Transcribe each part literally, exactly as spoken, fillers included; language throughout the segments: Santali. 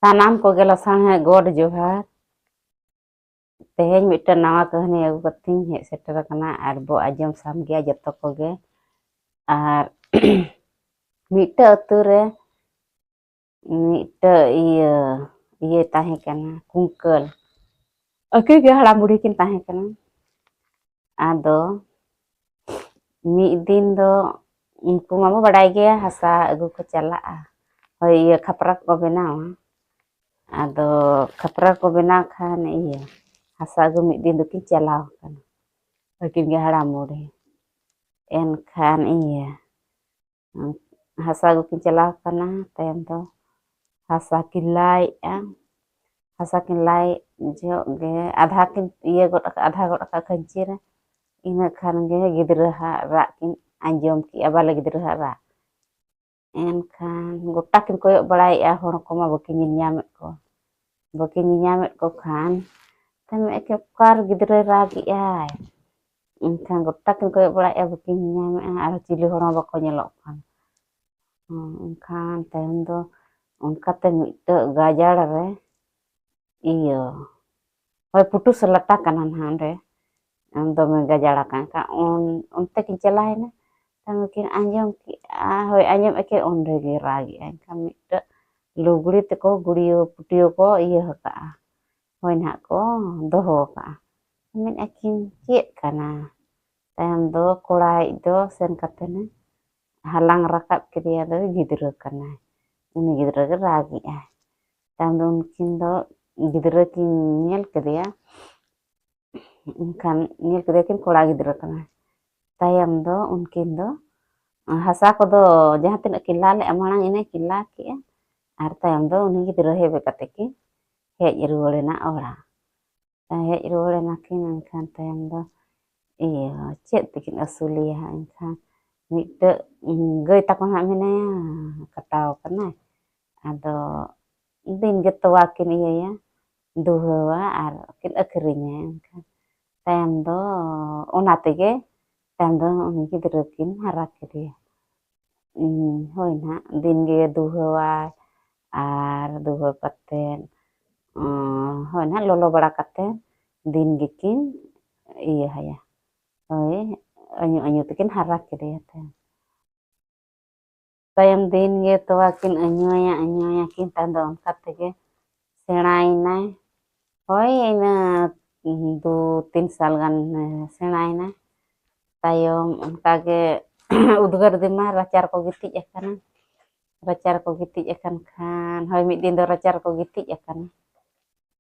ᱥᱟᱱᱟᱢ ᱠᱚᱜᱮ ᱞᱟᱥᱟᱬᱦᱮᱫ ᱜᱚᱰ ᱡᱚᱦᱟᱨ᱾ ᱛᱮᱦᱮᱧ ᱢᱤᱫᱴᱟᱝ ᱱᱟᱣᱟ ᱠᱟᱹᱦᱱᱤ ᱟᱹᱜᱩ ᱠᱟᱛᱮᱧ ᱦᱮᱡ ᱥᱮᱴᱮᱨ ᱟᱠᱟᱱᱟ, ᱟᱨ ᱵᱚ ᱟᱸᱡᱚᱢ ᱥᱟᱢᱜᱮᱭᱟ ᱡᱚᱛᱚ ᱠᱚᱜᱮ᱾ ᱟᱨ ᱢᱤᱫᱴᱟᱝ ᱟᱹᱛᱩ ᱨᱮ ᱢᱤᱫᱴᱟᱝ ᱤᱭᱟᱹ, ᱤᱭᱟᱹ ᱛᱟᱦᱮᱸ ᱠᱟᱱᱟ, ᱠᱩᱝᱠᱟᱹᱞ᱾ ᱟᱹᱠᱤᱱ ᱜᱮ ᱦᱟᱲᱟᱢ ᱵᱩᱲᱦᱤ ᱠᱤᱱ ᱛᱟᱦᱮᱸ ᱠᱟᱱᱟ᱾ ᱟᱫᱚ ᱢᱤᱫ ᱫᱤᱱ ᱫᱚ ᱩᱱᱠᱩ ᱢᱟᱵᱚ ᱵᱟᱰᱟᱭ ᱜᱮᱭᱟ, ᱦᱟᱥᱟ ᱟᱹᱜᱩ ᱠᱚ ᱪᱟᱞᱟᱜᱼᱟ, ᱦᱳᱭ, ᱤᱭᱟᱹ, ᱠᱷᱟᱯᱨᱟ ᱠᱚ ᱵᱮᱱᱟᱣᱟ᱾ ᱟᱫᱚ ᱠᱷᱟᱯᱨᱟ ᱠᱚ ᱵᱮᱱᱟᱣ ᱠᱷᱟᱱ, ᱤᱭᱟᱹ, ᱦᱟᱥᱟ ᱟᱹᱜᱩ ᱢᱤᱫ ᱫᱤᱱ ᱫᱚᱠᱤᱱ ᱪᱟᱞᱟᱣ ᱠᱟᱱᱟ, ᱟᱹᱠᱤᱱ ᱜᱮ ᱦᱟᱲᱟᱢ ᱵᱩᱲᱦᱤ᱾ ᱮᱱᱠᱷᱟᱱ, ᱤᱭᱟᱹ, ᱦᱟᱥᱟ ᱟᱹᱜᱩ ᱠᱤᱱ ᱪᱟᱞᱟᱣ ᱠᱟᱱᱟ᱾ ᱛᱟᱭᱚᱢ ᱫᱚ ᱦᱟᱥᱟ ᱠᱤᱱ ᱞᱟᱭᱮᱜᱼᱟ᱾ ᱦᱟᱥᱟ ᱠᱤᱱ ᱞᱟᱭ ᱡᱚᱦᱚᱜ ᱜᱮ ᱟᱫᱷᱟ ᱠᱤᱱ ᱤᱭᱟᱹ ᱜᱚᱫ ᱟᱠᱟᱫ, ᱟᱫᱷᱟ ᱜᱚᱫ ᱟᱠᱟᱫ ᱠᱷᱟᱹᱧᱪᱤ ᱨᱮ᱾ ᱤᱱᱟᱹ ᱠᱷᱟᱱ ᱜᱮ ᱜᱤᱫᱽᱨᱟᱹ ᱦᱟᱜ ᱨᱟᱜ ᱠᱤᱱ ᱟᱸᱡᱚᱢ ᱠᱮᱜᱼᱟ, ᱵᱟᱞᱮ ᱜᱤᱫᱽᱨᱟᱹ ᱦᱟᱜ ᱨᱟᱜ᱾ ᱮᱱᱠᱷᱟᱱ ᱜᱚᱴᱟ ᱠᱤᱱ ᱠᱚᱭᱚᱜ ᱵᱟᱲᱟᱭᱮᱜᱼᱟ, ᱦᱚᱲ ᱠᱚᱢᱟ ᱵᱟᱹᱠᱤᱱ ᱧᱮᱞ ᱧᱟᱢᱮᱫ ᱠᱚᱣᱟ᱾ ᱵᱟᱹᱠᱤᱱ ᱧᱮᱞ ᱧᱟᱢᱮᱫ ᱠᱚ ᱠᱷᱟᱱ, ᱛᱟᱭᱚᱢ ᱮᱠᱮ ᱚᱠᱟᱨᱮ ᱜᱤᱫᱽᱨᱟᱹᱭ ᱨᱟᱜᱮᱜᱼᱟᱭ? ᱮᱱᱠᱷᱟᱱ ᱜᱚᱴᱟ ᱠᱤᱱ ᱠᱚᱭᱚᱜ ᱵᱟᱲᱟᱭᱮᱜᱼᱟ, ᱵᱟᱹᱠᱤᱱ ᱧᱮᱞ ᱧᱟᱢᱮᱜᱼᱟ, ᱟᱨ ᱪᱤᱞᱤ ᱦᱚᱲ ᱦᱚᱸ ᱵᱟᱠᱚ ᱧᱮᱞᱚᱜ ᱠᱟᱱ᱾ ᱦᱚᱸ, ᱮᱱᱠᱷᱟᱱ ᱛᱟᱭᱚᱢ ᱫᱚ ᱚᱱᱠᱟᱛᱮ ᱢᱤᱫᱴᱟᱹᱜ ᱜᱟᱡᱟᱲ ᱨᱮ, ᱤᱭᱟᱹ, ᱦᱳᱭ, ᱯᱩᱴᱩᱥ ᱞᱟᱴᱟ ᱠᱟᱱᱟ ᱱᱟᱦᱟᱜ ᱚᱸᱰᱮ, ᱫᱚᱢᱮ ᱜᱟᱡᱟᱲ ᱟᱠᱟᱱ ᱠᱷᱟᱱ, ᱚᱱ-, ᱚᱱᱛᱮ ᱠᱤᱱ ᱪᱟᱞᱟᱣᱮᱱᱟ᱾ ᱛᱟᱭᱚᱢ ᱠᱤᱱ ᱟᱸᱡᱚᱢ ᱠᱮᱜᱼᱟ, ᱦᱳᱭ, ᱟᱸᱡᱚᱢ ᱮᱠᱮ ᱚᱸᱰᱮ ᱜᱮ ᱨᱟᱜᱮᱜᱼᱟ᱾ ᱮᱱᱠᱷᱟᱱ ᱢᱤᱫᱴᱟᱹᱜ ᱞᱩᱜᱽᱲᱤ ᱛᱮᱠᱚ ᱜᱩᱲᱤᱭᱟᱹ ᱯᱩᱴᱭᱟᱹ ᱠᱚ ᱤᱭᱟᱹ ᱟᱠᱟᱜᱼᱟ, ᱦᱳᱭ ᱱᱟᱦᱟᱜ ᱠᱚ ᱫᱚᱦᱚ ᱟᱠᱟᱜᱼᱟ᱾ ᱢᱮᱱᱮᱫᱼᱟ ᱠᱤᱱ, "ᱪᱮᱫ ᱠᱟᱱᱟ?" ᱛᱟᱭᱚᱢ ᱫᱚ ᱠᱚᱲᱟᱭᱤᱡ ᱫᱚ ᱥᱮᱱ ᱠᱟᱛᱮᱱᱮ ᱦᱟᱞᱟᱝ ᱨᱟᱠᱟᱵ ᱠᱮᱫᱮᱭᱟ, ᱫᱚ ᱜᱤᱫᱽᱨᱟᱹ ᱠᱟᱱᱟᱭ᱾ ᱩᱱᱤ ᱜᱤᱫᱽᱨᱟᱹ ᱜᱮ ᱨᱟᱜᱮᱜᱼᱟᱭ᱾ ᱛᱟᱭᱚᱢ ᱫᱚ ᱩᱱᱠᱤᱱ ᱫᱚ ᱜᱤᱫᱽᱨᱟᱹ ᱠᱤᱱ ᱧᱮᱞ ᱠᱮᱫᱮᱭᱟ, ᱮᱱᱠᱷᱟᱱ ᱧᱮᱞ ᱠᱮᱫᱮᱭᱟ ᱠᱤᱱ ᱠᱚᱲᱟ ᱜᱤᱫᱽᱨᱟᱹ ᱠᱟᱱᱟᱭ᱾ ᱛᱟᱭᱚᱢ ᱫᱚ ᱩᱱᱠᱤᱱ ᱫᱚ ᱦᱟᱥᱟ ᱠᱚᱫᱚ ᱡᱟᱦᱟᱸ ᱛᱤᱱᱟᱹᱜ ᱠᱤᱱ ᱞᱟ ᱞᱮᱜᱼᱟ, ᱢᱟᱲᱟᱝ ᱤᱱᱟᱹ ᱠᱤᱱ ᱞᱟ ᱠᱮᱜᱼᱟ, ᱟᱨ ᱛᱟᱭᱚᱢ ᱫᱚ ᱩᱱᱤ ᱜᱤᱫᱽᱨᱟᱹ ᱦᱮᱵᱮ ᱠᱟᱛᱮ ᱠᱤᱱ ᱦᱮᱡ ᱨᱩᱣᱟᱹᱲ ᱮᱱᱟ ᱚᱲᱟᱜ᱾ ᱦᱮᱡ ᱨᱩᱣᱟᱹᱲ ᱮᱱᱟ ᱠᱤᱱ, ᱮᱱᱠᱷᱟᱱ ᱛᱟᱭᱚᱢ ᱫᱚ ᱤᱭᱟᱹ, ᱪᱮᱫ ᱛᱮᱠᱤᱱ ᱟᱹᱥᱩᱞᱮᱭᱟ ᱦᱟᱸᱜ? ᱮᱱᱠᱷᱟᱱ ᱢᱤᱫᱴᱟᱹᱜ ᱜᱟᱹᱭ ᱛᱟᱠᱚ ᱦᱟᱸᱜ ᱢᱮᱱᱟᱭᱟ, ᱠᱟᱴᱟᱣ ᱠᱟᱱᱟᱭ᱾ ᱟᱫᱚ ᱫᱤᱱ ᱜᱮ ᱛᱚᱣᱟ ᱠᱤᱱ ᱤᱭᱟᱹᱭᱟ, ᱫᱩᱦᱟᱹᱣᱟ ᱟᱨ ᱠᱤᱱ ᱟᱹᱠᱷᱨᱤᱧᱟ᱾ ᱮᱱᱠᱷᱟᱱ ᱛᱟᱭᱚᱢ ᱫᱚ ᱚᱱᱟ ᱛᱮᱜᱮ ᱛᱟᱭᱚᱢ ᱫᱚ ᱩᱱᱤ ᱜᱤᱫᱽᱨᱟᱹ ᱠᱤᱱ ᱦᱟᱨᱟ ᱠᱮᱫᱮᱭᱟ᱾ ᱩᱸ, ᱦᱳᱭ ᱱᱟᱦᱟᱜ, ᱫᱤᱱ ᱜᱮ ᱫᱩᱦᱟᱹᱣᱟᱭ, ᱟᱨ ᱫᱩᱦᱟᱹ ᱠᱟᱛᱮᱫ, ᱩᱸ, ᱦᱳᱭ ᱱᱟᱦᱟᱜ ᱞᱚᱞᱚ ᱵᱟᱲᱟ ᱠᱟᱛᱮᱫ ᱫᱤᱱ ᱜᱮᱠᱤᱱ ᱤᱭᱟᱹ ᱦᱟᱭᱟ᱾ ᱦᱳᱭ, ᱟᱹᱧᱩ ᱟᱹᱧᱩ ᱛᱮᱠᱤᱱ ᱦᱟᱨᱟ ᱠᱮᱫᱮᱭᱟ ᱛᱟᱭᱚᱢ᱾ ᱛᱟᱭᱚᱢ ᱫᱤᱱ ᱜᱮ ᱛᱚᱣᱟ ᱠᱤᱱ ᱟᱹᱧᱩᱭᱟ, ᱟᱹᱧᱩᱭᱟ ᱠᱤᱱ, ᱛᱟᱭᱚᱢ ᱫᱚ ᱚᱱᱠᱟ ᱛᱮᱜᱮ ᱥᱮᱬᱟᱭᱮᱱᱟᱭ᱾ ᱦᱳᱭ, ᱤᱱᱟᱹ ᱫᱩ ᱛᱤᱱ ᱥᱟᱞ ᱜᱟᱱ ᱥᱮᱬᱟᱭᱮᱱᱟᱭ᱾ ᱛᱟᱭᱚᱢ ᱚᱱᱠᱟ ᱜᱮ ᱩᱫᱽᱜᱟᱹᱨ ᱫᱤᱱ ᱢᱟ ᱨᱟᱪᱟ ᱨᱮᱠᱚ ᱜᱤᱛᱤᱡ ᱟᱠᱟᱱᱟ᱾ ᱨᱟᱪᱟ ᱨᱮᱠᱚ ᱜᱤᱛᱤᱡ ᱟᱠᱟᱱ ᱠᱷᱟᱱ, ᱦᱳᱭ, ᱢᱤᱫ ᱫᱤᱱ ᱫᱚ ᱨᱟᱪᱟ ᱨᱮᱠᱚ ᱜᱤᱛᱤᱡ ᱟᱠᱟᱱᱟ᱾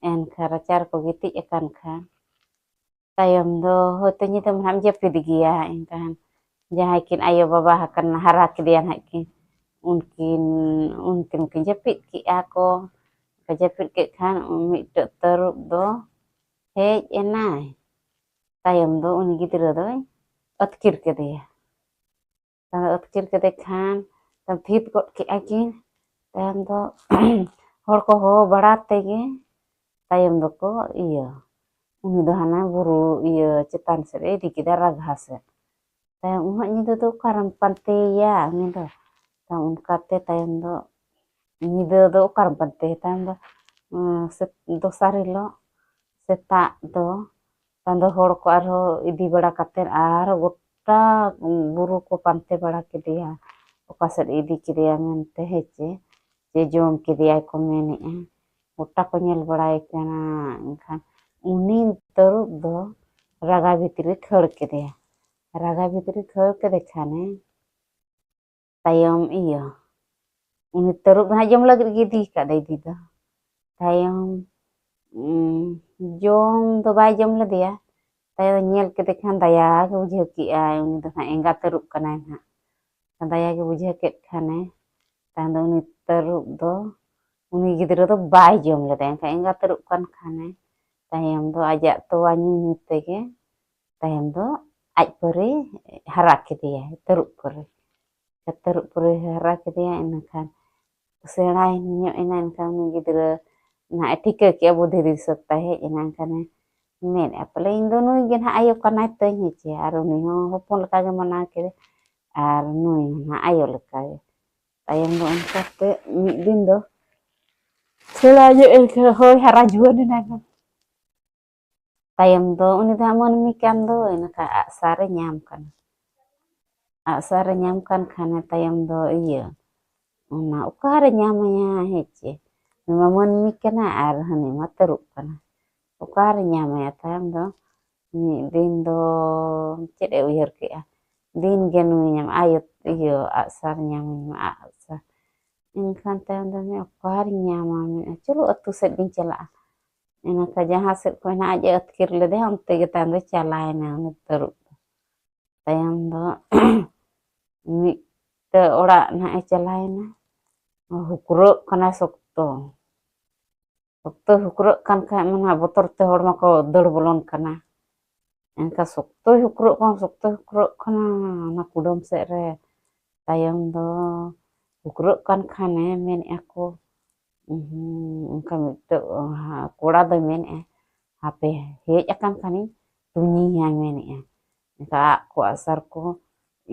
ᱮᱱᱠᱷᱟᱱ ᱨᱟᱪᱟ ᱨᱮᱠᱚ ᱜᱤᱛᱤᱡ ᱟᱠᱟᱱ ᱠᱷᱟᱱ, ᱛᱟᱭᱚᱢ ᱫᱚ ᱦᱳᱭᱛᱳ ᱧᱤᱫᱟᱹ ᱢᱟ ᱱᱟᱦᱟᱜ ᱮᱢ ᱡᱟᱹᱯᱤᱫ ᱜᱮᱭᱟ, ᱮᱱᱠᱷᱟᱱ ᱡᱟᱦᱟᱸᱭ ᱠᱤᱱ ᱟᱭᱳ ᱵᱟᱵᱟ ᱟᱠᱟᱱ, ᱦᱟᱨᱟ ᱠᱮᱫᱮᱭᱟ ᱱᱟᱦᱟᱜ ᱠᱤᱱ, ᱩᱱᱠᱤᱱ, ᱩᱱᱠᱤᱱ ᱠᱤᱱ ᱡᱟᱹᱯᱤᱫ ᱠᱮᱜᱼᱟ ᱠᱚ᱾ ᱡᱟᱹᱯᱤᱫ ᱠᱮᱫ ᱠᱷᱟᱱ ᱩᱱ ᱢᱤᱫᱴᱮᱡ ᱛᱟᱹᱨᱩᱵ ᱫᱚ ᱦᱮᱡ ᱮᱱᱟᱭ᱾ ᱛᱟᱭᱚᱢ ᱫᱚ ᱩᱱᱤ ᱜᱤᱫᱽᱨᱟᱹ ᱫᱚᱭ ᱟᱹᱛᱠᱤᱨ ᱠᱮᱫᱮᱭᱟ᱾ ᱛᱟᱭᱚᱢ ᱫᱚ ᱟᱹᱛᱠᱤᱨ ᱠᱮᱫᱮ ᱠᱷᱟᱱ, ᱛᱟᱭᱚᱢ ᱛᱷᱤᱛ ᱜᱚᱫ ᱠᱮᱜᱼᱟ ᱠᱤᱱ᱾ ᱛᱟᱭᱚᱢ ᱫᱚ ᱦᱚᱲ ᱠᱚ ᱦᱚᱦᱚ ᱵᱟᱲᱟ ᱛᱮᱜᱮ ᱛᱟᱭᱚᱢ ᱫᱚᱠᱚ ᱤᱭᱟᱹ, ᱩᱱᱤ ᱫᱚ ᱦᱟᱱᱟ ᱵᱩᱨᱩ ᱤᱭᱟᱹ ᱪᱮᱛᱟᱱ ᱥᱮᱫ ᱮ ᱤᱫᱤ ᱠᱮᱫᱟ, ᱨᱟᱜᱷᱟ ᱥᱮᱫ᱾ ᱛᱟᱭᱚᱢ ᱩᱱᱟᱹᱜ ᱧᱤᱫᱟᱹ ᱫᱚ ᱚᱠᱟᱨᱮᱢ ᱯᱟᱱᱛᱮᱭᱮᱭᱟ ᱩᱱᱤ ᱫᱚ? ᱛᱟᱭᱚᱢ ᱚᱱᱠᱟᱛᱮ ᱛᱟᱭᱚᱢ ᱫᱚ ᱧᱤᱫᱟᱹ ᱫᱚ ᱚᱠᱟᱨᱮᱢ ᱯᱟᱱᱛᱮᱭᱮᱭᱟ? ᱛᱟᱭᱚᱢ ᱫᱚ, ᱩᱸ, ᱥᱮ-, ᱫᱚᱥᱟᱨ ᱦᱤᱞᱳᱜ ᱥᱮᱛᱟᱜ ᱫᱚ, ᱛᱟᱭᱚᱢ ᱫᱚ ᱦᱚᱲ ᱠᱚ ᱟᱨᱦᱚᱸ ᱤᱫᱤ ᱵᱟᱲᱟ ᱠᱟᱛᱮᱫ ᱟᱨᱦᱚᱸ ᱜᱚᱴᱟ ᱵᱩᱨᱩ ᱠᱚ ᱯᱟᱱᱛᱮ ᱵᱟᱲᱟ ᱠᱮᱫᱮᱭᱟ, ᱚᱠᱟ ᱥᱮᱫ ᱮ ᱤᱫᱤ ᱠᱮᱫᱮᱭᱟ ᱢᱮᱱᱛᱮ, ᱦᱮᱸ ᱪᱮ, ᱡᱮ ᱡᱚᱢ ᱠᱮᱫᱮᱭᱟᱭ ᱠᱚ ᱢᱮᱱᱮᱜᱼᱟ᱾ ᱜᱚᱴᱟ ᱠᱚ ᱧᱮᱞ ᱵᱟᱲᱟᱭ ᱠᱟᱱᱟ᱾ ᱮᱱᱠᱷᱟᱱ ᱩᱱᱤ ᱛᱟᱹᱨᱩᱵ ᱫᱚ ᱨᱟᱜᱟ ᱵᱷᱤᱛᱨᱤ ᱠᱷᱟᱹᱲ ᱠᱮᱫᱮᱭᱟ᱾ ᱨᱟᱜᱟ ᱵᱷᱤᱛᱨᱤ ᱠᱷᱟᱹᱲ ᱠᱮᱫᱮ ᱠᱷᱟᱱᱮ, ᱛᱟᱭᱚᱢ ᱤᱭᱟᱹ, ᱩᱱᱤ ᱛᱟᱹᱨᱩᱵ ᱫᱚ ᱦᱟᱸᱜ ᱡᱚᱢ ᱞᱟᱹᱜᱤᱫ ᱜᱮ ᱤᱫᱤ ᱟᱠᱟᱫ ᱫᱚ ᱤᱫᱤ ᱫᱚ᱾ ᱛᱟᱭᱚᱢ, ᱩᱸ, ᱡᱚᱢ ᱫᱚ ᱵᱟᱭ ᱡᱚᱢ ᱞᱮᱫᱮᱭᱟ᱾ ᱛᱟᱭᱚᱢ ᱧᱮᱞ ᱠᱮᱫᱮ ᱠᱷᱟᱱ ᱫᱟᱭᱟ ᱜᱮ ᱵᱩᱡᱷᱟᱹᱣ ᱠᱮᱜᱼᱟᱭ, ᱩᱱᱤ ᱫᱚ ᱦᱟᱸᱜ ᱮᱸᱜᱟ ᱛᱟᱹᱨᱩᱵ ᱠᱟᱱᱟᱭ ᱦᱟᱸᱜ᱾ ᱫᱟᱭᱟ ᱜᱮ ᱵᱩᱡᱷᱟᱹᱣ ᱠᱮᱫ ᱠᱷᱟᱱᱮ, ᱛᱟᱭᱚᱢ ᱫᱚ ᱩᱱᱤ ᱛᱟᱹᱨᱩᱵ ᱫᱚ, ᱩᱱᱤ ᱜᱤᱫᱽᱨᱟᱹ ᱫᱚ ᱵᱟᱭ ᱡᱚᱢ ᱞᱮᱫᱟ᱾ ᱮᱱᱠᱷᱟᱱ ᱮᱸᱜᱟ ᱛᱟᱹᱨᱩᱵ ᱠᱟᱱ ᱠᱷᱟᱱᱮ, ᱛᱟᱭᱚᱢ ᱫᱚ ᱟᱡᱟᱜ ᱛᱚᱣᱟ ᱧᱩ ᱧᱩ ᱛᱮᱜᱮ ᱛᱟᱭᱚᱢ ᱫᱚ ᱟᱡ ᱯᱟᱹᱨᱤ ᱦᱟᱨᱟ ᱠᱮᱫᱮᱭᱟᱭ, ᱛᱟᱹᱨᱩᱵ ᱯᱟᱹᱨᱤ᱾ ᱛᱟᱹᱨᱩᱵ ᱯᱟᱹᱨᱤ ᱦᱟᱨᱟ ᱠᱮᱫᱮᱭᱟ, ᱤᱱᱟᱹᱠᱷᱟᱱ ᱥᱮᱬᱟᱭ ᱧᱚᱜ ᱮᱱᱟ᱾ ᱮᱱᱠᱷᱟᱱ ᱩᱱᱤ ᱜᱤᱫᱽᱨᱟᱹ ᱱᱟᱦᱟᱜ ᱮ ᱴᱷᱤᱠᱟᱹ ᱠᱮᱜᱼᱟ, ᱵᱩᱫᱷᱤ ᱫᱤᱥᱟᱹ ᱛᱟᱭ ᱦᱮᱡ ᱮᱱᱟ᱾ ᱮᱱᱠᱷᱟᱱᱮ ᱢᱮᱱᱮᱫᱼᱟ, "ᱯᱟᱞᱮ ᱤᱧ ᱫᱚ ᱱᱩᱭ ᱜᱮ ᱱᱟᱦᱟᱜ ᱟᱭᱳ ᱠᱟᱱᱟᱭ ᱛᱟᱹᱧ", ᱦᱮᱸ ᱪᱮ᱾ ᱟᱨ ᱩᱱᱤ ᱦᱚᱸ ᱦᱚᱯᱚᱱ ᱞᱮᱠᱟ ᱜᱮ ᱢᱟᱱᱟᱣ ᱠᱮᱫᱮ, ᱟᱨ ᱱᱩᱭ ᱦᱚᱸ ᱱᱟᱦᱟᱜ ᱟᱭᱳ ᱞᱮᱠᱟ ᱜᱮ᱾ ᱛᱟᱭᱚᱢ ᱫᱚ ᱚᱱᱠᱟᱛᱮ ᱢᱤᱫ ᱫᱤᱱ ᱫᱚ ᱥᱮᱬᱟ ᱧᱚᱜ ᱮᱱᱠᱷᱟᱱ ᱦᱳᱭ ᱦᱟᱨᱟ ᱡᱩᱣᱟᱹᱱ ᱮᱱᱟ ᱠᱷᱟᱱ᱾ ᱛᱟᱭᱚᱢ ᱫᱚ ᱩᱱᱤ ᱫᱚ ᱦᱟᱸᱜ ᱢᱟᱹᱱᱢᱤ ᱠᱟᱱ ᱫᱚ, ᱤᱱᱟᱹ ᱠᱷᱟᱱ ᱟᱜᱼᱥᱟᱨᱮ ᱧᱟᱢ ᱠᱟᱱᱟ᱾ ᱟᱜᱼᱥᱟᱨᱮ ᱧᱟᱢ ᱠᱟᱱ ᱠᱷᱟᱱᱮ ᱛᱟᱭᱚᱢ ᱫᱚ ᱤᱭᱟᱹ, ᱚᱱᱟ ᱚᱠᱟᱨᱮ ᱧᱟᱢᱟᱭᱟ ᱦᱮᱸ ᱪᱮ? ᱱᱩᱭ ᱢᱟ ᱢᱟᱹᱱᱢᱤ ᱠᱟᱱᱟ ᱟᱨ ᱦᱟᱹᱱᱤ ᱢᱟ ᱛᱟᱹᱨᱩᱵ ᱠᱟᱱᱟ᱾ ᱚᱠᱟᱨᱮ ᱧᱟᱢᱟᱭᱟ ᱛᱟᱭᱚᱢ ᱫᱚ? ᱢᱤᱫ ᱫᱤᱱ ᱫᱚ ᱪᱮᱫ ᱮ ᱩᱭᱦᱟᱹᱨ ᱠᱮᱜᱼᱟ? ᱫᱤᱱ ᱜᱮ ᱱᱩᱭ ᱧᱟᱢ, ᱟᱭᱳ ᱤᱭᱟᱹ ᱟᱜᱼᱥᱟᱨ ᱧᱟᱢᱟᱹᱧ ᱢᱟ, ᱟᱜᱼᱥᱟᱨ᱾ ᱮᱱᱠᱷᱟᱱ ᱛᱟᱭᱚᱢ ᱫᱚ ᱢᱮᱱᱟ, ᱚᱠᱟᱨᱤᱧ ᱧᱟᱢᱟ? ᱢᱮᱱᱟ, ᱪᱚᱞᱚ ᱟᱹᱛᱩ ᱥᱮᱫ ᱜᱤᱧ ᱪᱟᱞᱟᱜᱼᱟ᱾ ᱤᱱᱟᱹ ᱠᱷᱟᱱ ᱡᱟᱦᱟᱸ ᱥᱮᱫ ᱠᱷᱚᱱ ᱱᱟᱜ ᱟᱡ ᱮ ᱟᱹᱛᱠᱤᱨ ᱞᱮᱫᱮᱭᱟ, ᱚᱱᱛᱮ ᱜᱮ ᱛᱟᱭᱚᱢ ᱫᱚ ᱪᱟᱞᱟᱣᱮᱱᱟ ᱩᱱᱤ ᱛᱟᱹᱨᱩᱵ ᱫᱚ᱾ ᱛᱟᱭᱚᱢ ᱫᱚ ᱢᱤᱫᱴᱮᱡ ᱚᱲᱟᱜ ᱱᱟᱜ ᱮ ᱪᱟᱞᱟᱣᱮᱱᱟ᱾ ᱦᱩᱠᱨᱟᱹᱜ ᱠᱟᱱᱟ ᱥᱚᱠᱛᱚ᱾ ᱥᱚᱠᱛᱚᱭ ᱦᱩᱠᱨᱟᱹᱜ ᱠᱟᱱ ᱠᱷᱟᱡ ᱢᱟ ᱱᱟᱜ ᱵᱚᱛᱚᱨ ᱛᱮ ᱦᱚᱲᱢᱚ ᱠᱚ ᱫᱟᱹᱲ ᱵᱚᱞᱚᱱ ᱠᱟᱱᱟ᱾ ᱮᱱᱠᱷᱟᱱ ᱥᱚᱠᱛᱚᱭ ᱦᱩᱠᱨᱟᱹᱜ ᱠᱟᱱᱟ, ᱥᱚᱠᱛᱚᱭ ᱦᱩᱠᱨᱟᱹᱜ ᱠᱟᱱᱟ ᱚᱱᱟ ᱠᱩᱰᱟᱹᱢ ᱥᱮᱫ ᱨᱮ᱾ ᱛᱟᱭᱚᱢ ᱫᱚ ᱦᱩᱠᱨᱟᱹᱜ ᱠᱟᱱ ᱠᱷᱟᱱᱮ ᱢᱮᱱᱮᱫᱼᱟ ᱠᱚ, ᱩᱦᱩᱸ, ᱚᱱᱠᱟ ᱢᱤᱫᱴᱮᱡ ᱠᱚᱲᱟ ᱫᱚᱭ ᱢᱮᱱᱮᱫᱼᱟ, ᱦᱟᱯᱮ ᱦᱮᱡ ᱟᱠᱟᱱ ᱠᱷᱟᱱᱤᱧ ᱛᱩᱧᱤᱧᱟᱭ ᱢᱮᱱᱮᱫᱼᱟ᱾ ᱮᱱᱠᱷᱟᱱ ᱟᱜ ᱠᱚ ᱟᱜᱼᱥᱟᱨ ᱠᱚ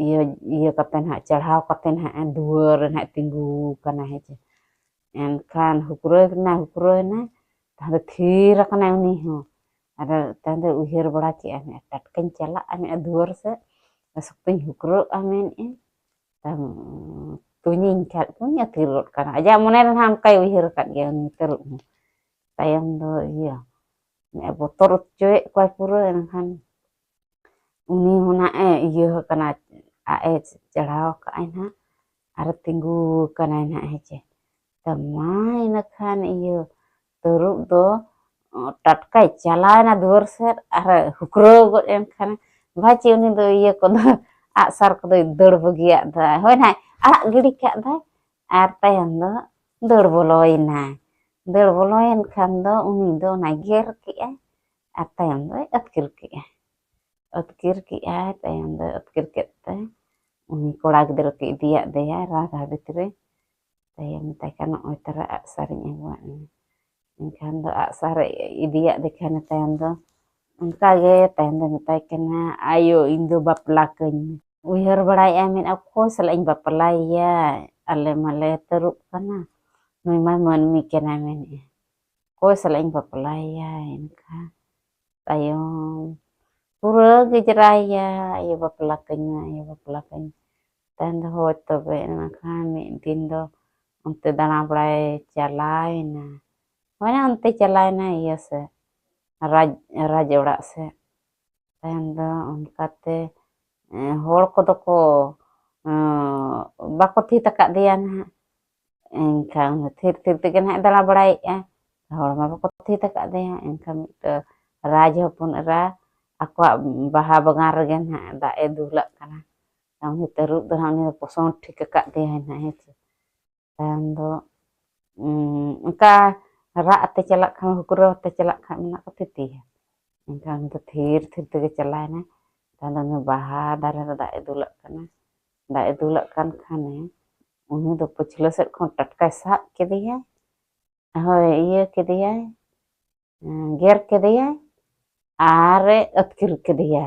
ᱤᱭᱟᱹ, ᱤᱭᱟᱹ ᱠᱟᱛᱮ ᱱᱟᱦᱟᱜ, ᱪᱟᱲᱦᱟᱣ ᱠᱟᱛᱮ ᱱᱟᱦᱟᱜ ᱫᱩᱣᱟᱹᱨ ᱨᱮ ᱱᱟᱦᱟᱜ ᱛᱤᱸᱜᱩ ᱟᱠᱟᱱᱟ ᱦᱮᱸ ᱪᱮ᱾ ᱮᱱᱠᱷᱟᱱ ᱦᱩᱠᱨᱟᱹᱣ ᱮᱱᱟ, ᱦᱩᱠᱨᱟᱹᱣ ᱮᱱᱟ, ᱛᱟᱦᱞᱮ ᱛᱷᱤᱨ ᱟᱠᱟᱱᱟᱭ ᱩᱱᱤ ᱦᱚᱸ᱾ ᱟᱫᱚ ᱛᱟᱭᱚᱢ ᱫᱚ ᱩᱭᱦᱟᱹᱨ ᱵᱟᱲᱟ ᱠᱮᱜᱼᱟ, ᱢᱮᱱᱮᱫᱼᱟ, ᱴᱟᱴᱠᱟᱧ ᱪᱟᱞᱟᱜᱼᱟ, ᱢᱮᱱᱮᱫᱼᱟ, ᱫᱩᱣᱟᱹᱨ ᱥᱮᱫ, ᱥᱚᱠᱛᱚᱧ ᱦᱩᱠᱨᱟᱹᱜᱼᱟ ᱢᱮᱱᱮᱫᱼᱟ, ᱛᱟᱭᱚᱢ ᱛᱩᱧᱤᱧ ᱠᱷᱟᱡ ᱠᱚᱧ ᱟᱹᱛᱠᱤᱨ ᱜᱚᱫ ᱠᱟᱱᱟ᱾ ᱟᱡᱟᱜ ᱢᱚᱱᱮ ᱨᱮ ᱱᱟᱦᱟᱜ ᱚᱱᱠᱟᱭ ᱩᱭᱦᱟᱹᱨ ᱟᱠᱟᱫ ᱜᱮᱭᱟ ᱩᱱᱤ ᱛᱟᱹᱨᱩᱵ ᱦᱚᱸ᱾ ᱛᱟᱭᱚᱢ ᱫᱚ ᱤᱭᱟᱹ, ᱢᱮᱱᱮᱫᱼᱟ, ᱵᱚᱛᱚᱨ ᱦᱚᱪᱚᱭᱮᱫ ᱠᱚᱣᱟᱭ ᱯᱩᱨᱟᱹ᱾ ᱮᱱᱠᱷᱟᱱ ᱩᱱᱤ ᱦᱚᱸ ᱱᱟᱜ ᱮ ᱤᱭᱟᱹ ᱟᱠᱟᱱᱟ, ᱟᱜ ᱮ ᱪᱟᱲᱦᱟᱣ ᱟᱠᱟᱫᱼᱟᱭ ᱱᱟᱜ, ᱟᱨ ᱛᱤᱸᱜᱩ ᱟᱠᱟᱱᱟᱭ ᱱᱟᱜ ᱦᱮᱸ ᱪᱮ᱾ ᱛᱚ ᱢᱟ ᱤᱱᱟᱹ ᱠᱷᱟᱱ ᱤᱭᱟᱹ ᱛᱟᱹᱨᱩᱵ ᱫᱚ ᱴᱟᱴᱠᱟᱭ ᱪᱟᱞᱟᱣᱮᱱᱟ ᱫᱩᱣᱟᱹᱨ ᱥᱮᱫ ᱟᱨ ᱦᱩᱠᱨᱟᱹᱣ ᱜᱚᱫ ᱮᱱ ᱠᱷᱟᱱ, ᱵᱷᱟᱪᱮ ᱩᱱᱤ ᱫᱚ ᱤᱭᱟᱹ ᱠᱚᱫᱚ ᱟᱜᱼᱥᱟᱨ ᱠᱚᱫᱚᱭ ᱫᱟᱹᱲ ᱵᱟᱹᱜᱤᱭᱟᱜ ᱫᱟ, ᱦᱳᱭ ᱱᱟᱭ ᱟᱲᱟᱜ ᱜᱤᱰᱤ ᱠᱟᱜ ᱫᱟᱭ᱾ ᱟᱨ ᱛᱟᱭᱚᱢ ᱫᱚ ᱫᱟᱹᱲ ᱵᱚᱞᱚᱭᱮᱱᱟᱭ᱾ ᱫᱟᱹᱲ ᱵᱚᱞᱚᱭᱮᱱ ᱠᱷᱟᱱ ᱫᱚ ᱩᱱᱤ ᱫᱚ ᱚᱱᱟᱭ ᱜᱮᱨ ᱠᱮᱜᱼᱟᱭ ᱟᱨ ᱛᱟᱭᱚᱢ ᱫᱚᱭ ᱟᱹᱛᱠᱤᱨ ᱠᱮᱜᱼᱟᱭ᱾ ᱟᱹᱛᱠᱤᱨ ᱠᱮᱜᱼᱟᱭ, ᱛᱟᱭᱚᱢ ᱫᱚᱭ ᱟᱹᱛᱠᱤᱨ ᱠᱮᱫ ᱛᱮ ᱩᱱᱤ ᱠᱚᱲᱟ ᱜᱤᱫᱽᱨᱟᱹ ᱠᱚ ᱤᱫᱤᱭᱟᱫ ᱫᱮᱭᱟ ᱨᱟᱡᱽ ᱦᱟᱣᱮᱫ ᱨᱮ᱾ ᱛᱟᱭᱚᱢ ᱢᱮᱛᱟᱭ ᱠᱟᱱᱟ, ᱱᱚᱜᱼᱚᱭ ᱛᱟᱨᱟ ᱟᱜᱼᱥᱟᱨᱤᱧ ᱟᱹᱜᱩᱣᱟᱫ ᱢᱮᱭᱟ᱾ ᱮᱱᱠᱷᱟᱱ ᱫᱚ ᱟᱜᱼᱥᱟᱨ ᱤᱫᱤᱭᱟᱫ ᱫᱮ ᱠᱷᱟᱱ ᱛᱟᱭᱚᱢ ᱫᱚ ᱚᱱᱠᱟ ᱜᱮ ᱛᱟᱭᱚᱢ ᱫᱚ ᱢᱮᱛᱟᱭ ᱠᱟᱱᱟ, ᱟᱭᱳ, ᱤᱧ ᱫᱚ ᱵᱟᱯᱞᱟ ᱠᱟᱹᱧ ᱢᱮ᱾ ᱩᱭᱦᱟᱹᱨ ᱵᱟᱲᱟᱭᱮᱫᱼᱟ, ᱢᱮᱱ, ᱚᱠᱚᱭ ᱥᱟᱞᱟᱜ ᱤᱧ ᱵᱟᱯᱞᱟᱭᱮᱭᱟ? ᱟᱞᱮ ᱢᱟᱞᱮ ᱛᱟᱹᱨᱩᱵ ᱠᱟᱱᱟ᱾ ᱱᱩᱭ ᱢᱟ ᱢᱟᱹᱱᱢᱤ ᱠᱟᱱᱟᱭ ᱢᱮᱱᱮᱫᱼᱟ, ᱚᱠᱚᱭ ᱥᱟᱞᱟᱜ ᱤᱧ ᱵᱟᱯᱞᱟᱭᱮᱭᱟ? ᱮᱱᱠᱷᱟᱱ ᱛᱟᱭᱚᱢ ᱯᱩᱨᱟᱹ ᱜᱮᱡᱽᱨᱟᱭᱮᱭᱟ, ᱟᱭᱳ ᱵᱟᱯᱞᱟ ᱠᱟᱹᱧ ᱢᱮ, ᱟᱭᱳ ᱵᱟᱯᱞᱟ ᱠᱟᱹᱧ ᱢᱮ᱾ ᱛᱟᱭᱚᱢ ᱫᱚ ᱦᱳᱭ ᱛᱚᱵᱮ, ᱮᱱᱠᱷᱟᱱ ᱢᱤᱫ ᱫᱤᱱ ᱫᱚ ᱚᱱᱛᱮ ᱫᱟᱬᱟ ᱵᱟᱲᱟᱭ ᱪᱟᱞᱟᱣᱮᱱᱟ᱾ ᱦᱳᱭ ᱚᱱᱛᱮ ᱪᱟᱞᱟᱣᱮᱱᱟ ᱤᱭᱟᱹ ᱥᱮᱫ, ᱨᱟᱡᱽ, ᱨᱟᱡᱽ ᱚᱲᱟᱜ ᱥᱮᱫ᱾ ᱛᱟᱭᱚᱢ ᱫᱚ ᱚᱱᱠᱟᱛᱮ ᱦᱚᱲ ᱠᱚᱫᱚ ᱠᱚ ᱵᱟᱠᱚ ᱛᱷᱤᱛ ᱟᱠᱟᱫ ᱫᱮᱭᱟ ᱱᱟᱦᱟᱜ᱾ ᱮᱱᱠᱷᱟᱱ ᱛᱷᱤᱨ ᱛᱷᱤᱨ ᱛᱮᱜᱮ ᱱᱟᱦᱟᱜ ᱫᱟᱬᱟ ᱵᱟᱲᱟᱭᱮᱫᱼᱟ᱾ ᱦᱚᱲ ᱢᱟ ᱵᱟᱠᱚ ᱛᱷᱤᱛ ᱟᱠᱟᱫ ᱫᱮᱭᱟ᱾ ᱮᱱᱠᱷᱟᱱ ᱢᱤᱫᱴᱟᱝ ᱨᱟᱡᱽ ᱦᱚᱯᱚᱱ ᱮᱨᱟ ᱟᱠᱚᱣᱟᱜ ᱵᱟᱦᱟ ᱵᱟᱜᱟᱱ ᱨᱮᱜᱮ ᱱᱟᱦᱟᱜ ᱫᱟᱜ ᱮ ᱫᱩᱞᱟᱜ ᱠᱟᱱᱟ᱾ ᱩᱱᱤ ᱛᱟᱹᱨᱩᱵ ᱫᱚ ᱱᱟᱦᱟᱜ ᱩᱱᱤ ᱫᱚ ᱯᱚᱥᱚᱱ ᱴᱷᱤᱠ ᱟᱠᱟᱫ ᱫᱮᱭᱟᱭ ᱱᱟᱦᱟᱜ, ᱦᱮᱸ ᱥᱮ᱾ ᱛᱟᱭᱚᱢ ᱫᱚ ᱚᱱᱠᱟ ᱨᱟᱜ ᱟᱛᱮ ᱪᱟᱞᱟᱜ ᱠᱷᱟᱱ, ᱦᱩᱠᱨᱟᱹᱣ ᱟᱛᱮ ᱪᱟᱞᱟᱜ ᱠᱷᱟᱱ ᱢᱮᱱᱟᱜ ᱠᱚ ᱛᱷᱤᱛᱤᱭᱟ᱾ ᱮᱱᱠᱷᱟᱱ ᱩᱱᱤ ᱫᱚ ᱛᱷᱤᱨ ᱛᱷᱤᱨ ᱛᱮᱜᱮ ᱪᱟᱞᱟᱣᱮᱱᱟ᱾ ᱛᱟᱭᱚᱢ ᱫᱚ ᱩᱱᱤ ᱵᱟᱦᱟ ᱫᱟᱨᱮ ᱨᱮ ᱫᱟᱜ ᱮ ᱫᱩᱞᱟᱜ ᱠᱟᱱᱟ᱾ ᱫᱟᱜ ᱮ ᱫᱩᱞᱟᱜ ᱠᱟᱱ ᱠᱷᱟᱱᱮ ᱩᱱᱤ ᱫᱚ ᱯᱟᱹᱪᱷᱞᱟᱹ ᱥᱮᱫ ᱠᱷᱚᱱ ᱴᱟᱴᱠᱟᱭ ᱥᱟᱵ ᱠᱮᱫᱮᱭᱟ᱾ ᱦᱳᱭ, ᱤᱭᱟᱹ ᱠᱮᱫᱮᱭᱟᱭ, ᱜᱮᱨ ᱠᱮᱫᱮᱭᱟᱭ ᱟᱨᱮ ᱟᱹᱛᱠᱤᱨ ᱠᱮᱫᱮᱭᱟ᱾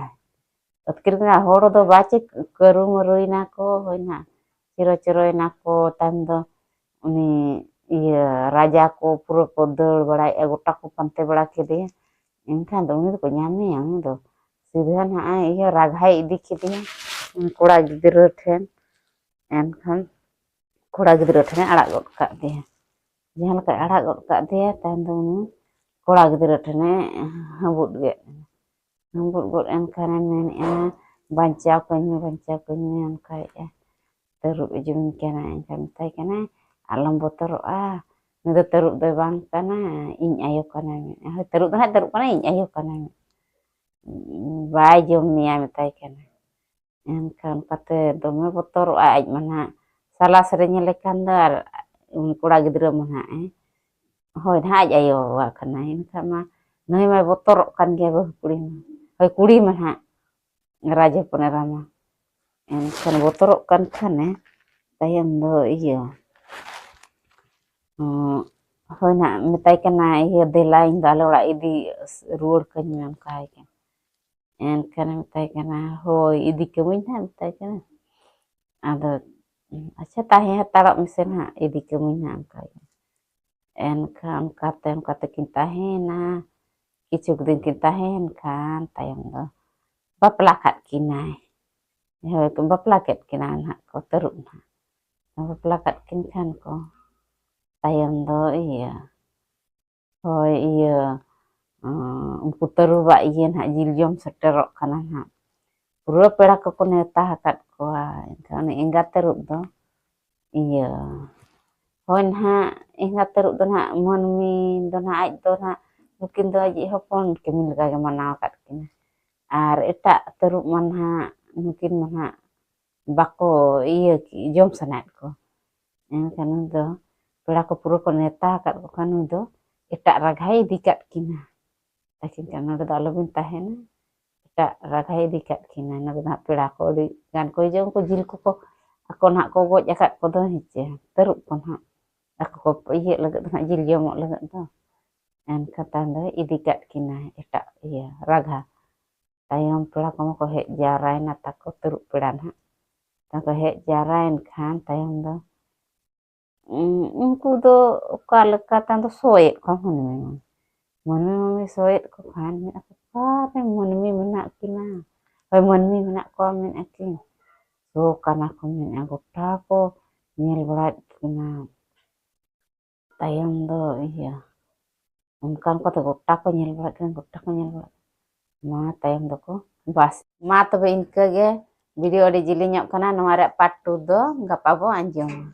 ᱟᱹᱛᱠᱤᱨ ᱠᱮᱫᱮᱭᱟ, ᱦᱚᱲ ᱫᱚ ᱵᱟᱪᱮ ᱠᱟᱹᱨᱩ ᱢᱟᱹᱨᱩᱭᱮᱱᱟ ᱠᱚ, ᱦᱩᱭᱱᱟ ᱪᱤᱨᱚ ᱪᱤᱨᱚᱭᱮᱱᱟ ᱠᱚ᱾ ᱛᱟᱭᱚᱢ ᱫᱚ ᱩᱱᱤ ᱤᱭᱟᱹ ᱨᱟᱡᱟ ᱠᱚ ᱯᱩᱨᱟᱹ ᱠᱚ ᱫᱟᱹᱲ ᱵᱟᱲᱟᱭᱮᱫᱼᱟ, ᱜᱚᱴᱟ ᱠᱚ ᱯᱟᱱᱛᱮ ᱵᱟᱲᱟ ᱠᱮᱫᱮᱭᱟ᱾ ᱮᱱᱠᱷᱟᱱ ᱫᱚ ᱩᱱᱤ ᱫᱚᱠᱚ ᱧᱟᱢᱮᱭᱟ, ᱩᱱᱤ ᱫᱚ ᱥᱤᱫᱷᱟᱹ ᱱᱟᱦᱟᱜ ᱤᱭᱟᱹ ᱨᱟᱜᱷᱟᱭ ᱤᱫᱤ ᱠᱮᱫᱮᱭᱟ ᱠᱚᱲᱟ ᱜᱤᱫᱽᱨᱟᱹ ᱴᱷᱮᱱ᱾ ᱮᱱᱠᱷᱟᱱ ᱠᱚᱲᱟ ᱜᱤᱫᱽᱨᱟᱹ ᱴᱷᱮᱱᱮ ᱟᱲᱟᱜ ᱜᱚᱫ ᱠᱟᱜ ᱫᱮᱭᱟ᱾ ᱡᱟᱦᱟᱸ ᱞᱮᱠᱟᱭ ᱟᱲᱟᱜ ᱜᱚᱫ ᱠᱟᱜ ᱫᱮᱭᱟ, ᱛᱟᱭᱚᱢ ᱫᱚ ᱩᱱᱤ ᱠᱚᱲᱟ ᱜᱤᱫᱽᱨᱟᱹ ᱴᱷᱮᱱᱮ ᱦᱟᱹᱵᱩᱫ ᱜᱮᱫ ᱮᱱᱟ᱾ ᱦᱟᱹᱵᱩᱫ ᱜᱚᱫ ᱮᱱ ᱠᱷᱟᱱᱮ ᱢᱮᱱᱮᱫᱼᱟ, "ᱵᱟᱧᱪᱟᱣ ᱠᱟᱹᱧ ᱢᱮ, ᱵᱟᱧᱪᱟᱣ ᱠᱟᱹᱧ ᱢᱮ," ᱚᱱᱠᱟᱭᱮᱫᱼᱟ᱾ ᱛᱟᱹᱨᱩᱵ ᱮ ᱡᱩᱢᱤᱧ ᱠᱟᱱᱟ᱾ ᱮᱱᱠᱷᱟᱱ ᱢᱮᱛᱟᱭ ᱠᱟᱱᱟᱭ, "ᱟᱞᱚᱢ ᱵᱚᱛᱚᱨᱚᱜᱼᱟ, ᱩᱱᱤ ᱫᱚ ᱛᱟᱹᱨᱩᱵ ᱫᱚᱭ ᱵᱟᱝ ᱠᱟᱱᱟ, ᱤᱧ ᱟᱭᱳ ᱠᱟᱱᱟᱭ," ᱢᱮᱱᱮᱫᱼᱟ᱾ "ᱦᱳᱭ, ᱛᱟᱹᱨᱩᱵ ᱫᱚ ᱱᱟᱦᱟᱜ ᱛᱟᱹᱨᱩᱵ ᱠᱟᱱᱟᱭ, ᱤᱧ ᱟᱭᱳ ᱠᱟᱱᱟᱭ," ᱢᱮᱱᱮᱫᱼᱟ᱾ "ᱵᱟᱭ ᱡᱚᱢ ᱢᱮᱭᱟ," ᱢᱮᱛᱟᱭ ᱠᱟᱱᱟ᱾ ᱮᱱᱠᱷᱟᱱ ᱚᱱᱠᱟᱛᱮ ᱫᱚᱢᱮ ᱵᱚᱛᱚᱨᱚᱜᱼᱟ ᱟᱡ ᱢᱟ ᱱᱟᱦᱟᱜ᱾ ᱥᱟᱞᱟ ᱥᱮᱨᱮᱧᱮ ᱞᱮᱠᱷᱟᱱ ᱫᱚ ᱟᱨ ᱩᱱᱤ ᱠᱚᱲᱟ ᱜᱤᱫᱽᱨᱟᱹ ᱢᱟ ᱱᱟᱦᱟᱜ, ᱦᱮᱸ, ᱦᱳᱭ ᱱᱟᱦᱟᱜ ᱟᱡ ᱟᱭᱳ ᱵᱟᱵᱟ ᱠᱟᱱᱟᱭ᱾ ᱮᱱᱠᱷᱟᱱ ᱢᱟ ᱱᱩᱭ ᱢᱟᱭ ᱵᱚᱛᱚᱨᱚᱜ ᱠᱟᱱ ᱜᱮᱭᱟ, ᱵᱟᱹᱦᱩ ᱠᱩᱲᱤ ᱢᱟ, ᱦᱳᱭ, ᱠᱩᱲᱤ ᱢᱟ ᱱᱟᱦᱟᱜ, ᱨᱟᱡᱽ ᱦᱚᱯᱚᱱ ᱮᱨᱟ ᱢᱟ᱾ ᱮᱱᱠᱷᱟᱱ ᱵᱚᱛᱚᱨᱚᱜ ᱠᱟᱱ ᱠᱷᱟᱱᱮ ᱛᱟᱭᱚᱢ ᱫᱚ ᱤᱭᱟᱹ, ᱦᱳᱭ ᱱᱟᱦᱟᱜ ᱢᱮᱛᱟᱭ ᱠᱟᱱᱟ, "ᱤᱭᱟᱹ ᱫᱮᱞᱟ, ᱤᱧ ᱫᱚ ᱟᱞᱮ ᱚᱲᱟᱜ ᱤᱫᱤ ᱨᱩᱣᱟᱹᱲ ᱠᱟᱹᱧ ᱢᱮ," ᱚᱱᱠᱟᱭ ᱠᱟᱱᱟ᱾ ᱮᱱᱠᱷᱟᱱᱮ ᱢᱮᱛᱟᱭ ᱠᱟᱱᱟ, "ᱦᱳᱭ, ᱤᱫᱤ ᱠᱟᱹᱢᱟᱹᱧ ᱱᱟᱦᱟᱜ," ᱢᱮᱛᱟᱭ ᱠᱟᱱᱟ᱾ ᱟᱫᱚ, "ᱟᱪᱪᱷᱟ, ᱛᱟᱦᱮᱸ ᱦᱟᱛᱟᱲᱚᱜ ᱢᱮᱥᱮ ᱱᱟᱦᱟᱜ, ᱤᱫᱤ ᱠᱟᱹᱢᱟᱹᱧ ᱱᱟᱦᱟᱜ," ᱚᱱᱠᱟᱭ ᱠᱟᱱᱟ᱾ ᱮᱱᱠᱷᱟᱱ ᱚᱱᱠᱟᱛᱮ ᱚᱱᱠᱟ ᱛᱮᱠᱤᱱ ᱛᱟᱦᱮᱸᱭᱮᱱᱟ᱾ ᱠᱤᱪᱷᱩ ᱫᱤᱱ ᱠᱤᱱ ᱛᱟᱦᱮᱸᱭᱮᱱ ᱠᱷᱟᱱ ᱛᱟᱭᱚᱢ ᱫᱚ ᱵᱟᱯᱞᱟ ᱠᱟᱫ ᱠᱤᱱᱟᱭ᱾ ᱦᱳᱭ, ᱵᱟᱯᱞᱟ ᱠᱮᱫ ᱠᱤᱱᱟ ᱱᱟᱦᱟᱜ ᱠᱚ, ᱛᱟᱹᱨᱩᱵ ᱱᱟᱦᱟᱜ᱾ ᱵᱟᱯᱞᱟ ᱠᱟᱫ ᱠᱤᱱ ᱠᱷᱟᱱ ᱠᱚ, ᱛᱟᱭᱚᱢ ᱫᱚ ᱤᱭᱟᱹ, ᱦᱳᱭ, ᱤᱭᱟᱹ, ᱩᱱᱠᱩ ᱛᱟᱹᱨᱩᱵᱟᱜ ᱤᱭᱟᱹ ᱱᱟᱦᱟᱜ ᱡᱤᱞ ᱡᱚᱢ ᱥᱮᱴᱮᱨᱚᱜ ᱠᱟᱱᱟ ᱱᱟᱦᱟᱜ᱾ ᱯᱩᱨᱟᱹ ᱯᱮᱲᱟ ᱠᱚᱠᱚ ᱱᱮᱣᱛᱟ ᱟᱠᱟᱫ ᱠᱚᱣᱟ᱾ ᱮᱱᱠᱷᱟᱱ ᱩᱱᱤ ᱮᱸᱜᱟ ᱛᱟᱹᱨᱩᱵ ᱫᱚ ᱤᱭᱟᱹ, ᱦᱳᱭ ᱱᱟᱦᱟᱜ, ᱮᱸᱜᱟ ᱛᱟᱹᱨᱩᱵ ᱫᱚ ᱱᱟᱦᱟᱜ ᱢᱟᱹᱱᱢᱤ ᱫᱚ ᱱᱟᱦᱟᱜ ᱟᱡ ᱫᱚ ᱱᱟᱦᱟᱜ ᱱᱩᱠᱤᱱ ᱫᱚ ᱟᱡᱤᱡ ᱦᱚᱯᱚᱱ ᱠᱤᱢᱤᱱ ᱞᱮᱠᱟᱜᱮ ᱢᱟᱱᱟᱣ ᱟᱠᱟᱫ ᱠᱤᱱᱟ᱾ ᱟᱨ ᱮᱴᱟᱜ ᱛᱟᱹᱨᱩᱵ ᱢᱟ ᱱᱟᱦᱟᱜ ᱱᱩᱠᱤᱱ ᱢᱟ ᱱᱟᱦᱟᱜ ᱵᱟᱠᱚ ᱤᱭᱟᱹ ᱠᱮ-, ᱡᱚᱢ ᱥᱟᱱᱟᱭᱮᱫ ᱠᱚ᱾ ᱮᱱᱠᱷᱟᱱ ᱱᱩᱭ ᱫᱚ ᱯᱮᱲᱟ ᱠᱚ ᱯᱩᱨᱟᱹ ᱠᱚ ᱱᱮᱣᱛᱟ ᱟᱠᱟᱫ ᱠᱚ ᱠᱷᱟᱱ ᱱᱩᱭ ᱫᱚ ᱮᱴᱟᱜ ᱨᱟᱜᱷᱟᱭ ᱤᱫᱤ ᱠᱟᱫ ᱠᱤᱱᱟ᱾ ᱛᱟᱹᱠᱤᱱ ᱠᱟᱱᱟ, "ᱱᱚᱰᱮ ᱫᱚ ᱟᱞᱚᱵᱤᱱ ᱛᱟᱦᱮᱱᱟ, ᱮᱴᱟᱜ ᱨᱟᱜᱷᱟᱭ ᱤᱫᱤ ᱠᱟᱫ ᱠᱤᱱᱟ, ᱱᱚᱰᱮ ᱫᱚ ᱦᱟᱸᱜ ᱯᱮᱲᱟ ᱠᱚ ᱟᱹᱰᱤ ᱜᱟᱱ ᱠᱚ ᱦᱤᱡᱩᱜᱼᱟ, ᱩᱱᱠᱩ ᱡᱤᱞ ᱠᱚᱠᱚ ᱟᱠᱚ ᱱᱟᱦᱟᱜ ᱠᱚ ᱜᱚᱡ ᱟᱠᱟᱫ ᱠᱚᱫᱚ ᱦᱮᱸᱪᱮ, ᱛᱟᱹᱨᱩᱵ ᱠᱚ ᱱᱟᱦᱟᱜ ᱟᱠᱚ ᱠᱚ ᱤᱭᱟᱹᱜ ᱞᱟᱹᱜᱤᱫ ᱫᱚ ᱱᱟᱦᱟᱜ, ᱡᱤᱞ ᱡᱚᱢᱚᱜ ᱞᱟᱹᱜᱤᱫ ᱫᱚ᱾ ᱮᱱᱠᱷᱟᱱ ᱛᱟᱭᱚᱢ ᱫᱚ ᱤᱫᱤ ᱠᱟᱫ ᱠᱤᱱᱟ ᱮᱴᱟᱜ ᱤᱭᱟᱹ ᱨᱟᱜᱷᱟ᱾ ᱛᱟᱭᱚᱢ ᱯᱮᱲᱟ ᱠᱚᱢᱟ ᱠᱚ ᱦᱮᱡ ᱡᱟᱣᱨᱟᱭᱮᱱᱟ ᱛᱟᱠᱚ, ᱛᱟᱹᱨᱩᱵ ᱯᱮᱲᱟ ᱱᱟᱦᱟᱜ ᱛᱟᱠᱚ ᱦᱮᱡ ᱡᱟᱣᱨᱟᱭᱮᱱ ᱠᱷᱟᱱ ᱛᱟᱭᱚᱢ ᱫᱚ ᱩᱱᱠᱩ ᱫᱚ ᱚᱠᱟ ᱞᱮᱠᱟ ᱛᱟᱭᱚᱢ ᱫᱚ ᱥᱚᱭᱮᱫ ᱠᱚᱣᱟ ᱢᱟᱹᱱᱢᱤ ᱢᱟᱹᱱᱢᱤ ᱢᱟᱹᱱᱢᱤ ᱥᱚᱭᱮᱫ ᱠᱚ ᱠᱷᱟᱱ ᱢᱮᱱᱟᱜ ᱠᱚ, "ᱚᱠᱟᱨᱮ ᱢᱟᱹᱱᱢᱤ ᱢᱮᱱᱟᱜ ᱠᱤᱱᱟ? ᱦᱳᱭ, ᱢᱟᱹᱱᱢᱤ ᱢᱮᱱᱟᱜ ᱠᱚᱣᱟ," ᱢᱮᱱᱮᱫᱼᱟ ᱠᱤᱱ᱾ ᱥᱚ ᱠᱟᱱᱟ ᱠᱚ ᱢᱮᱱᱮᱫᱼᱟ, ᱜᱚᱴᱟ ᱠᱚ ᱧᱮᱞ ᱵᱟᱲᱟᱭᱮᱫ ᱠᱤᱱᱟ᱾ ᱛᱟᱭᱚᱢ ᱫᱚ ᱤᱭᱟᱹ, ᱚᱱᱠᱟ ᱚᱱᱠᱟᱛᱮ ᱜᱚᱴᱟ ᱠᱚ ᱧᱮᱞ ᱵᱟᱲᱟᱭᱮᱫ ᱠᱤᱱᱟ, ᱜᱚᱴᱟ ᱠᱚ ᱧᱮᱞ ᱵᱟᱲᱟᱭᱮᱫ ᱠᱤᱱᱟ᱾ ᱢᱟ ᱛᱟᱭᱚᱢ ᱫᱚᱠᱚ ᱵᱟᱥ᱾ ᱢᱟ ᱛᱚᱵᱮ ᱤᱱᱠᱟᱹ ᱜᱮ, ᱵᱷᱤᱰᱤᱭᱳ ᱟᱹᱰᱤ ᱡᱤᱞᱤᱧᱚᱜ ᱠᱟᱱᱟ, ᱱᱚᱣᱟ ᱨᱮᱭᱟᱜ ᱯᱟᱨᱴ ᱴᱩ ᱫᱚ ᱜᱟᱯᱟ ᱵᱚ ᱟᱸᱡᱚᱢᱟ᱾